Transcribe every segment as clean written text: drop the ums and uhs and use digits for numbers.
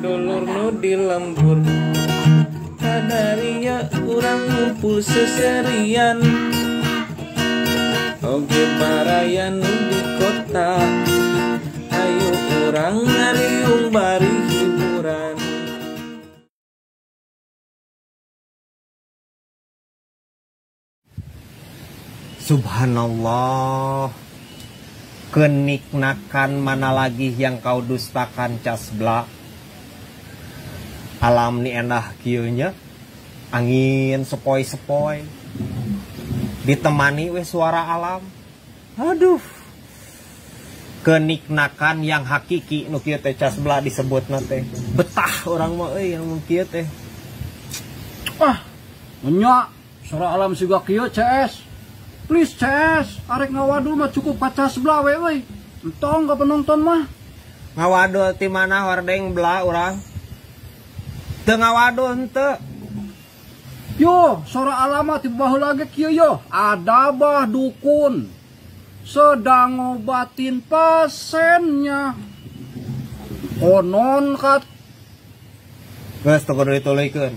Dulur nu di lembur. Kadaria urang ngumpul seserian. Oge baraya nu di kota. Ayo urang ngariung bari hiburan. Subhanallah. Keniknakan mana lagi yang kau dustakan casbla. Alam ni endah kieu nya. Angin sepoi-sepoi. Ditemani we suara alam. Aduh. Keniknakan yang hakiki nu kieu teh casbla disebutna teh. Betah orang mah euy yang kieu teh. Ah, nya suara alam siga kieu CS. Please CS, arek ngawadul mah cukup kaca sebelah we euy. Entong ka penonton mah. Ngawadul ti mana hordeng bela urang? Teu ngawadul henteu. Yo, suara alam mah ti baheula ge kieu yo. Ada bah dukun sedang ngobatin pasiennya. Konon kat geus teu kudu dituluykeun.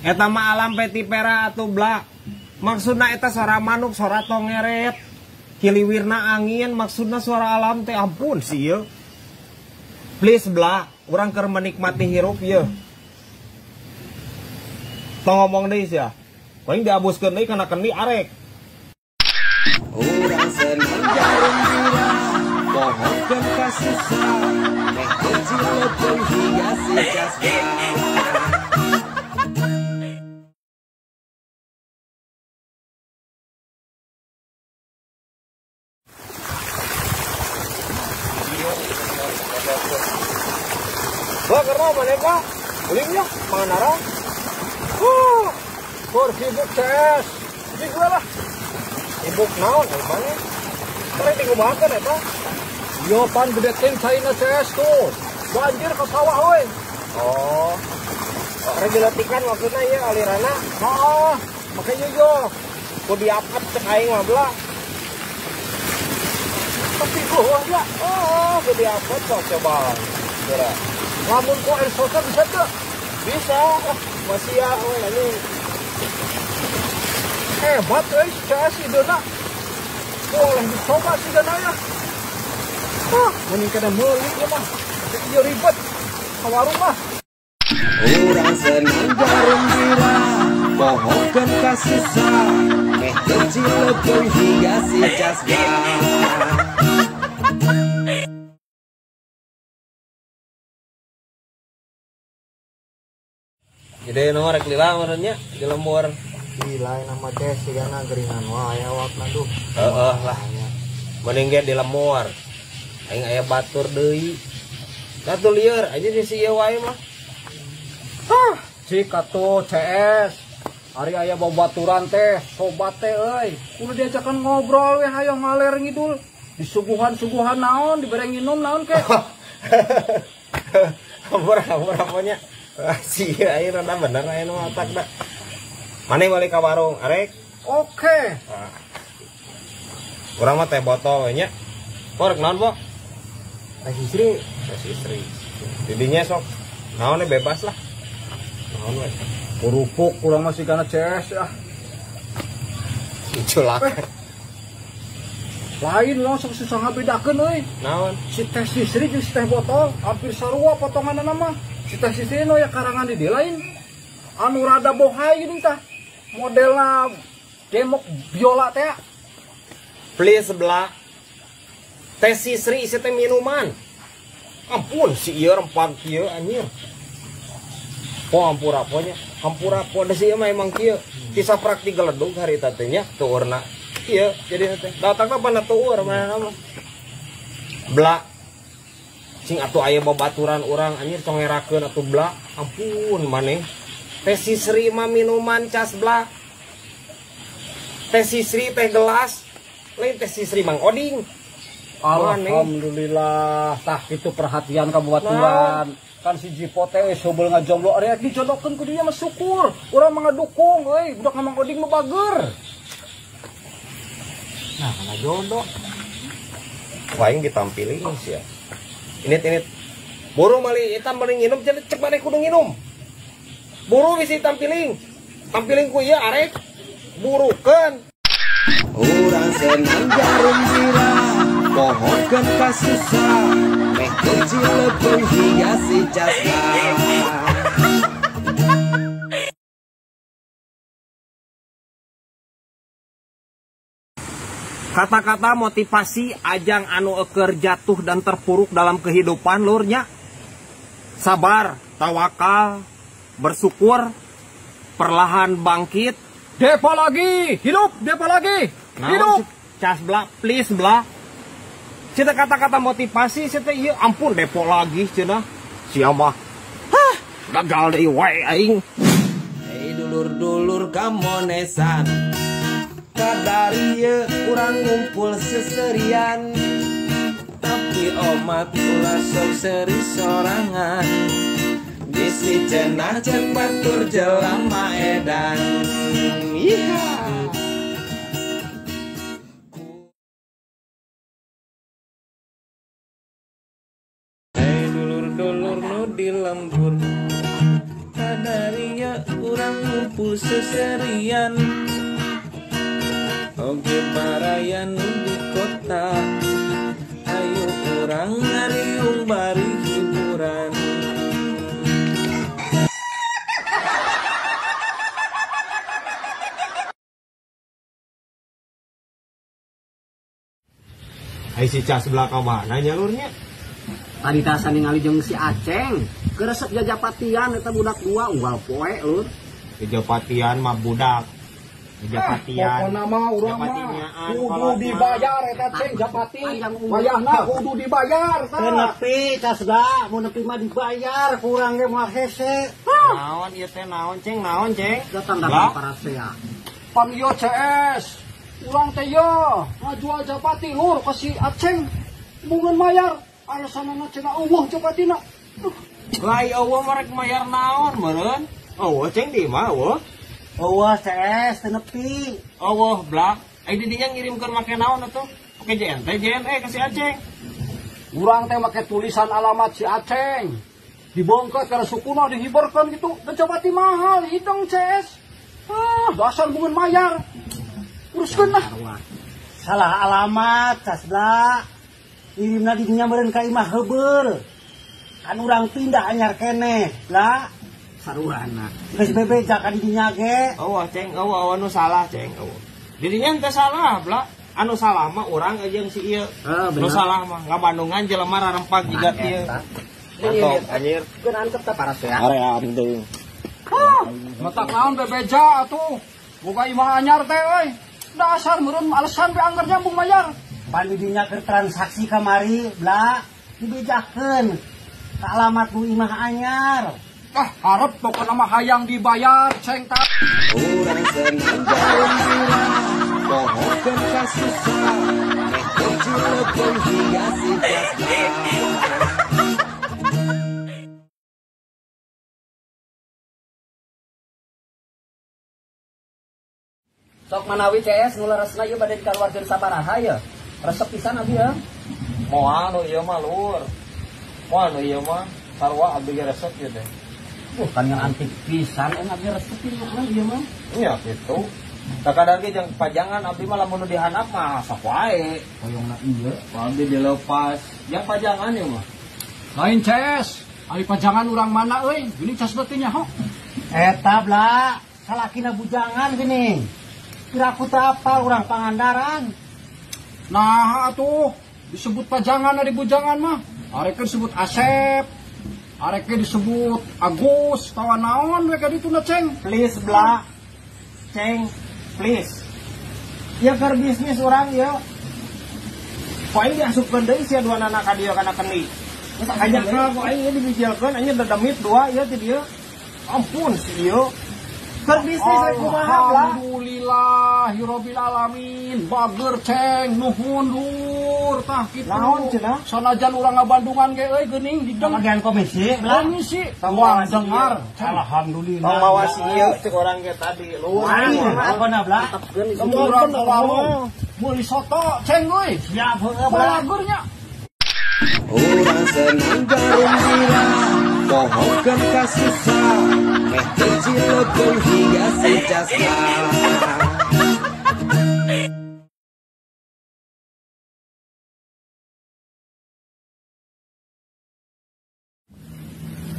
Eta mah alam petipera atuh bla. Maksudna eta suara manuk, suara tongeret, kiliwirna angin, maksudna suara alam teh ampun sih ieu. Please bla, urang keur menikmati hirup ieu. Tong ngomong deui sia. Paling diabuskeun deui kana kendi arek. Urang seneng jarum birah, pohokeun kasusah, meh kecil leupeung higa si casbla. Wah, karena mana pak? Ulingnya, Pangandaran. Kur sibuk CS. Ini gue lah. Sibuk naon, emangnya? Keren digumakan ya pak? Yo pan gede tim China CS tuh. Banjir ke sawah woi. Oh, keren diletikan maksudnya ya alirana. Oh, makanya yo. Ku diapet cek aing mah belah. Tapi gua ya. Oh, ku diapet sok coba. Kira. Lamun ku air sosok bisa tuh? Bisa, masih ya, ini hebat euy CS idena. Boleh dicoba sih dana ya. Ah, mending kada meuli ieu mah. Ieu ribet ka warung mah. Urang seneng jarum birah, pohokeun kasusah, meh kecil leupeung higa si casbla. Jadi nomor rek lila menurutnya di lembur. Gila nama teh sigana geringan wae awakna duh. Heeh lah. Mending ge di lembur. Aing aya batur deui. Atuh lieur aja di si ieu wae mah. Hah, cik atuh CS. Ari aya babaturan teh, sobat teh euy. Kudu diajakan ngobrol we hayo ngaler ngidul. Disuguhan-suguhan naon, dibere nginum naon ke. Hampura-hampura si air rada bener aya nu otakna. Mane balik ka warung arek? Oke. Nah. Urang mah teh botol we nya. Korek naon, Po? Teh istri, teh istri. Didinya sok naon bebas lah. Naon we. Kerupuk urang mah sigana CS ah. Culak. Lain langsung susah ngabedakeun euy. Naon? Si teh istri jeung si teh botol hampir sarua potonganna mah. Si teh sisri no ya karangan di lain anu rada bohai gini tah modelna demok biola teh. Please sebelah teh sisri isi teh minuman. Ampun si ieu rempag kieu anjir. Oh hampura ponya, hampura po da si ieu mah emang kieu. Tisaprak digeledug harita teh nya tuurna. Kieu jadi teh. Datangna pana tuur mana mah. Bla cing atuh aya babaturan urang anjir congerakeun atuh bla ampun maneh teh sisri mah minuman cas bla teh sisri teh gelas lain teh sisri Mang Oding. Alhamdulillah tah itu perhatian ka babaturan. Kan si Jipo teh sobel ngajomblo arek dijodohkeun ku dinya mah syukur urang mah ngadukung euy budak Mang Oding mah bager. Nah kana jodoh waing ditampilin sia. Init. Buru meuli hitam meuli nginum cenah cek maneh kudu nginum. Buru bisi tampiling. Tampiling ku ieu arek burukeun. Urang senang jarum birah, pohokeun kasusah, meh kunci leupeung hiasi jasa. Kata-kata motivasi ajang anu eker jatuh dan terpuruk dalam kehidupan lurnya. Sabar, tawakal, bersyukur, perlahan bangkit. Depa lagi, hidup, depa lagi, hidup. Cas bla, please bla. Cita kata-kata motivasi, cita iya ampun depo lagi, cina. Siapa? Hah, gagal deui wae aing. Hei dulur-dulur kamonesan. Kadarieu urang ngumpul seserian. Tapi omat ulah sok seri sorangan. Bisi cenah cek batur jelema edan. Iha. Hei dulur-dulur nu di lembur. Kadarieu urang ngumpul seserian. Oge baraya nu di kota. Ayo urang ngariung bari hiburan. Ai si cas sebelah ka mana nyalurnya? Tadi tasa ningali jeung si Aceng, keresep jajapatian eta budak dua unggal poe lur. Jajapatian mah budak. Japatian. Pokona mah urang mah kudu dibayar eta ceng japati. Wayahna kudu dibayar tah. Teu nepi casda, mun nepi mah dibayar kurang ge moal hese. Naon ieu teh naon ceng naon ceng? Datang datang parasea. Pan ieu CS. Urang teh ye ngajual japati lur ka si Aceng. Bungeun mayar, alasanna cenah eueuh japatina. Lai eueuh mah rek mayar naon meureun? Eueuh ceng di mah eueuh. Eueuh CS teu nepi. Eueuh blak. Ai di dinya ngirimkeun make naon atuh? Make JNT JNE ka si Aceng. Urang teh make tulisan alamat si Aceng. Dibongkar kana sukuna dihibarkeun gitu. Dan japati mahal hidung CS. Ah, dasar bungeun mayar. Uruskeun lah. Salah alamat casbla. Ngirimna di dinya meureun ka imah heubeul. Kan urang pindah anyar keneh, bla. Saruana. Geus bebeja ka dinya ge. Eueuh ceng, eueuh anu salah ceng, eueuh. Didinya teh salah, bla. Anu salah mah urang jeung si ieu. Nu salah mah ngabandungan jelema rarempag jiga ieu. Mantap anjir. Keun antep teh parasea. Area penting. Hah, matak naon bebeja atuh. Boga imah anyar teh euy. Dasar meureun alasan we anggar nyambung mayar. Pan didinya keur transaksi kamari, bla, dibejakeun ka alamat nu imah anyar. Ah, harap pokokna mah hayang dibayar ceng ta. Urang senang jarum birah, pohokeun kasusah, meh kunci leupeung hiasi jasna. Sok manawi CS nu leresna ieu bade dikaluarkeun sabaraha ye? Resep pisan abdi ya. Moal nu ieu mah lur. Moal nu ieu mah sarua abdi ge resep ieu teh. Bukan yang antik pisan, enak abdi resep ieu mah. Iya gitu. Sakadar ge jeung pajangan abdi mah lamun nu dihandap mah sok wae. Hoyongna ieu, abdi dilepas. Yang pajangan ieu mah. Lain CS, ari pajangan urang mana euy? Geuning cas teh nyaho. Eta bla, salakina bujangan geuning. Kira aku teu apal urang Pangandaran. Nah atuh disebut pajangan ari bujangan mah. Arek disebut Asep. Arek disebut Agus, tawa naon we ka ditu na ceng. Please bla. Ceng, please. Ieu keur bisnis urang ieu. Ku aing diasupkeun deui sia dua nana ka dieu kana kendi. Ajakna ku aing ieu dibijilkeun anjing dedemit dua ieu ti dieu. Ampun si ieu. Keur bisnis rek kumaha bla. Alhamdulillahirabbil alamin. Bager ceng, nuhun lur tah kitu. Naon cenah? Sanajan urang ngabandungan ge euy geuning dideng. Bagian komisi bla. Komisi. Tong dengar. Alhamdulillah. Tong mawa si ieu cek urang ge tadi lur. Apa bla? Urang ka warung meuli soto ceng euy. Siap heueuh bla. Balagernya. Urang Senang garumbira, pohokeun ka susah, meh kecil leupeung hingga si Casbla.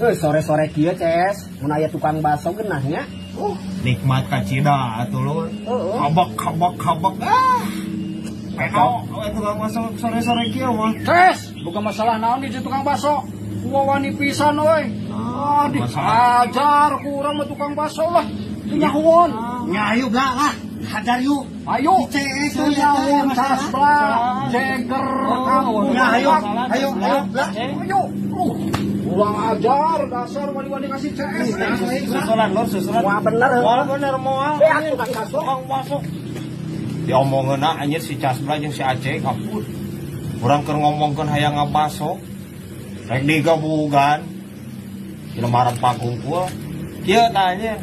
Sore-sore kieu CS, mun aya tukang bakso geunah nya. Nikmat kacida atuh lur. Kabak kabak kabak ah. Peo tukang bakso sore-sore kieu mah. CS, bukan masalah naon di tukang bakso. Wawani pisan euy. Ah, dihajar ku urang mah tukang bakso lah. Teu nyahoan. Nya ayo bla lah, hajar yuk. Ayo. CS Teu nyahoan Casbla, Jeger, kamu. Ya ayo, ayo, ayo bla. Ayo. Kurang ajar dasar wani-wani ngasih CS. Susulan lur, susulan. Wah bener. Wah bener moal. Tukang bakso. Tukang bakso. Diomongeunna anjir si Casbla jeung si Aceh ampun. Urang keur ngomongkeun hayang ngabaso. Rek digabugan. Jelema rempak hungkul. Kieu tah anjir.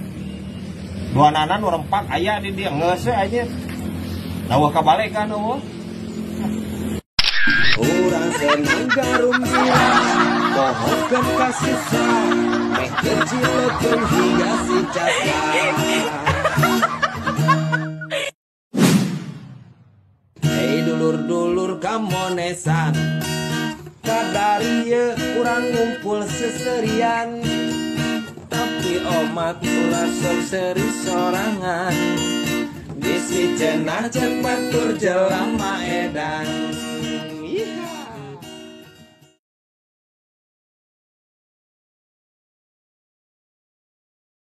Dua nanan rempak aya di dieu geus we anjir. Laweuh kabalekan eueuh. Urang senang garumbira, pohokeun ka susah, meh kecil leupeung hingga si Casbla. Hei dulur-dulur kamonesan, kadarieu urang ngumpul seserian, tapi omat ulah sok seri sorangan, bisi cenah cepat tur jelema edan.